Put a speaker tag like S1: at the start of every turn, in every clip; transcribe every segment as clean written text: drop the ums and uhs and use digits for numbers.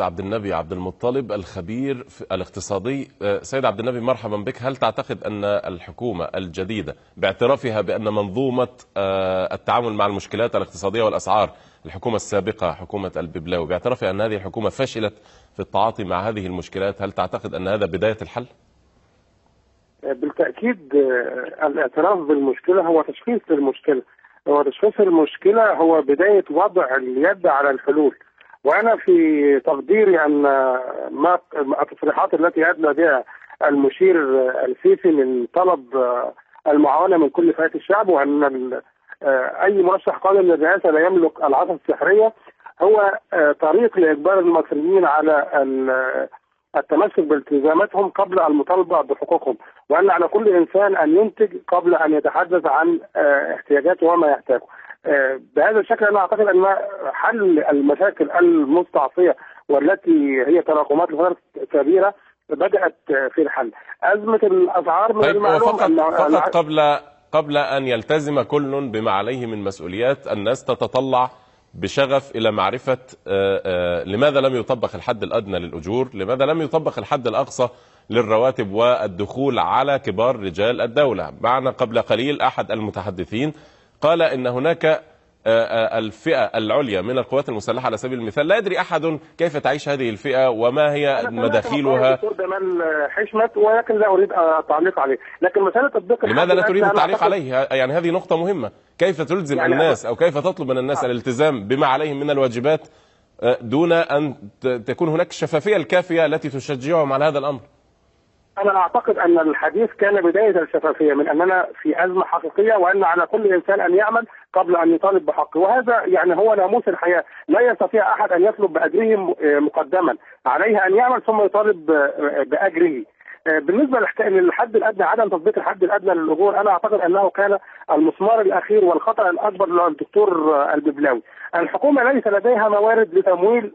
S1: عبد النبي عبد المطلب الخبير الاقتصادي. سيد عبد النبي، مرحبا بك. هل تعتقد أن الحكومة الجديدة باعترافها بأن منظومة التعامل مع المشكلات الاقتصادية والأسعار، الحكومة السابقة حكومة الببلاوي، باعترافها أن هذه الحكومة فشلت في التعاطي مع هذه المشكلات، هل تعتقد أن هذا بداية الحل؟
S2: بالتأكيد الاعتراف بالمشكلة هو تشخيص للمشكلة، وتشخيص المشكلة هو بداية وضع اليد على الحلول. وأنا في تقديري أن ما التصريحات التي أدلى بها المشير السيسي من طلب المعاونة من كل فئات الشعب، وأن أي مرشح قادم للرئاسة لا يملك العصا السحرية، هو طريق لإجبار المصريين على التمسك بالتزاماتهم قبل المطالبة بحقوقهم، وأن على كل إنسان أن ينتج قبل أن يتحدث عن احتياجاته وما يحتاجه. بهذا الشكل أنا أعتقد أن حل المشاكل المستعصية والتي هي تراكمات لفترة كبيرة بدأت في الحل. أزمة الأسعار من المعلوم
S1: فقط قبل أن يلتزم كل بما عليه من مسؤوليات، الناس تتطلع بشغف إلى معرفة لماذا لم يطبق الحد الأدنى للأجور، لماذا لم يطبق الحد الأقصى للرواتب والدخول على كبار رجال الدولة. معنا قبل قليل أحد المتحدثين قال إن هناك الفئة العليا من القوات المسلحة على سبيل المثال لا يدري أحد كيف تعيش هذه الفئة وما هي مداخيلها.
S2: حشمت، ولكن لا أريد التعليق عليه. لكن مسألة تطبيق
S1: لماذا لا تريد التعليق عليه؟ يعني هذه نقطة مهمة. كيف تلزم الناس أو كيف تطلب من الناس الالتزام بما عليهم من الواجبات دون أن تكون هناك الشفافية الكافية التي تشجعهم على هذا الأمر؟
S2: أنا أعتقد أن الحديث كان بداية الشفافية من أننا في أزمة حقيقية، وأن على كل إنسان أن يعمل قبل أن يطالب بحقه، وهذا يعني هو ناموس الحياة. لا يستطيع أحد أن يطلب بأجره مقدما، عليه أن يعمل ثم يطالب بأجره. بالنسبة للحد الأدنى، عدم تطبيق الحد الأدنى للأجور، أنا أعتقد أنه كان المسمار الأخير والخطأ الأكبر للدكتور الببلاوي. الحكومة ليس لديها موارد لتمويل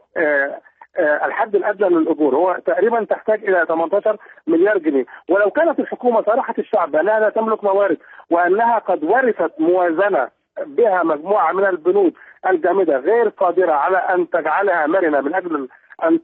S2: الحد الادنى للاجور، هو تقريبا تحتاج الى 18 مليار جنيه، ولو كانت الحكومه صرحت الشعب انها لا تملك موارد وانها قد ورثت موازنه بها مجموعه من البنود الجامده غير قادره على ان تجعلها مرنه من اجل ان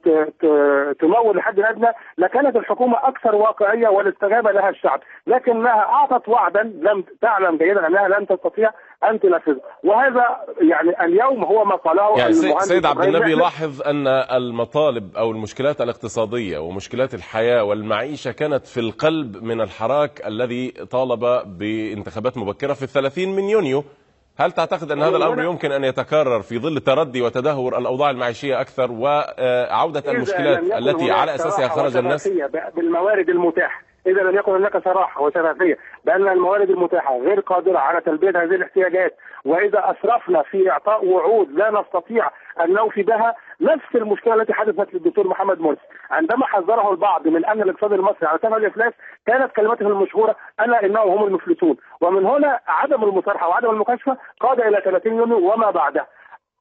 S2: تمول الحد الادنى، لكانت الحكومه اكثر واقعيه والاستجابه لها الشعب، لكنها اعطت وعدا لم تعلم جيدا انها لن تستطيع ان تنفذه. وهذا يعني اليوم هو ما قاله
S1: يعني سيد عبد النبي، لاحظ ان المطالب او المشكلات الاقتصاديه ومشكلات الحياه والمعيشه كانت في القلب من الحراك الذي طالب بانتخابات مبكره في 30 من يونيو. هل تعتقد أن هذا الأمر يمكن أن يتكرر في ظل تردي وتدهور الأوضاع المعيشية أكثر وعودة المشكلات التي على أساسها خرج الناس؟
S2: بالموارد المتاحة، إذا لم يكن هناك صراحة وشفافية بأن الموارد المتاحة غير قادرة على تلبية هذه الاحتياجات، وإذا أسرفنا في إعطاء وعود لا نستطيع أن نوفي بها، نفس المشكلة التي حدثت للدكتور محمد مرسي عندما حذره البعض من أن الاقتصاد المصري على سبيل الإفلاس، كانت كلمته المشهورة ألا إنهم هم المفلسون. ومن هنا عدم المصارحة وعدم المكاشفة قاد إلى 30 يونيو وما بعده.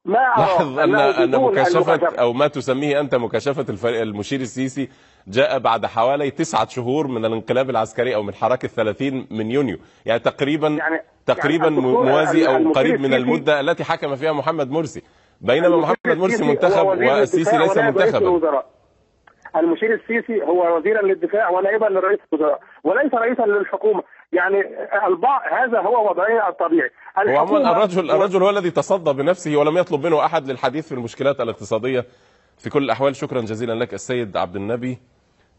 S1: لاحظ أن مكاشفة أو ما تسميه أنت مكاشفة المشير السيسي جاء بعد حوالي 9 شهور من الانقلاب العسكري أو من حركة 30 من يونيو، يعني تقريبا موازي أو قريب من المدة التي حكم فيها محمد مرسي، بينما محمد مرسي منتخب والسيسي ليس منتخبا.
S2: المشير السيسي هو وزيرا للدفاع ونائبا لرئيس الوزراء وليس رئيسا للحكومة. يعني البعض هذا هو وضعه الطبيعي.
S1: الرجل هو الذي تصدى بنفسه ولم يطلب منه أحد للحديث في المشكلات الاقتصادية. في كل الأحوال شكرا جزيلا لك السيد عبد النبي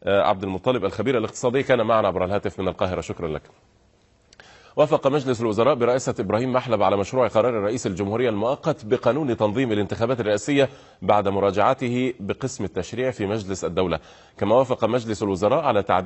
S1: عبد المطلب الخبير الاقتصادي، كان معنا عبر الهاتف من القاهرة. شكرا لك. وافق مجلس الوزراء برئاسة إبراهيم محلب على مشروع قرار رئيس الجمهورية المؤقت بقانون تنظيم الانتخابات الرئاسية بعد مراجعته بقسم التشريع في مجلس الدولة. كما وافق مجلس الوزراء على تعديل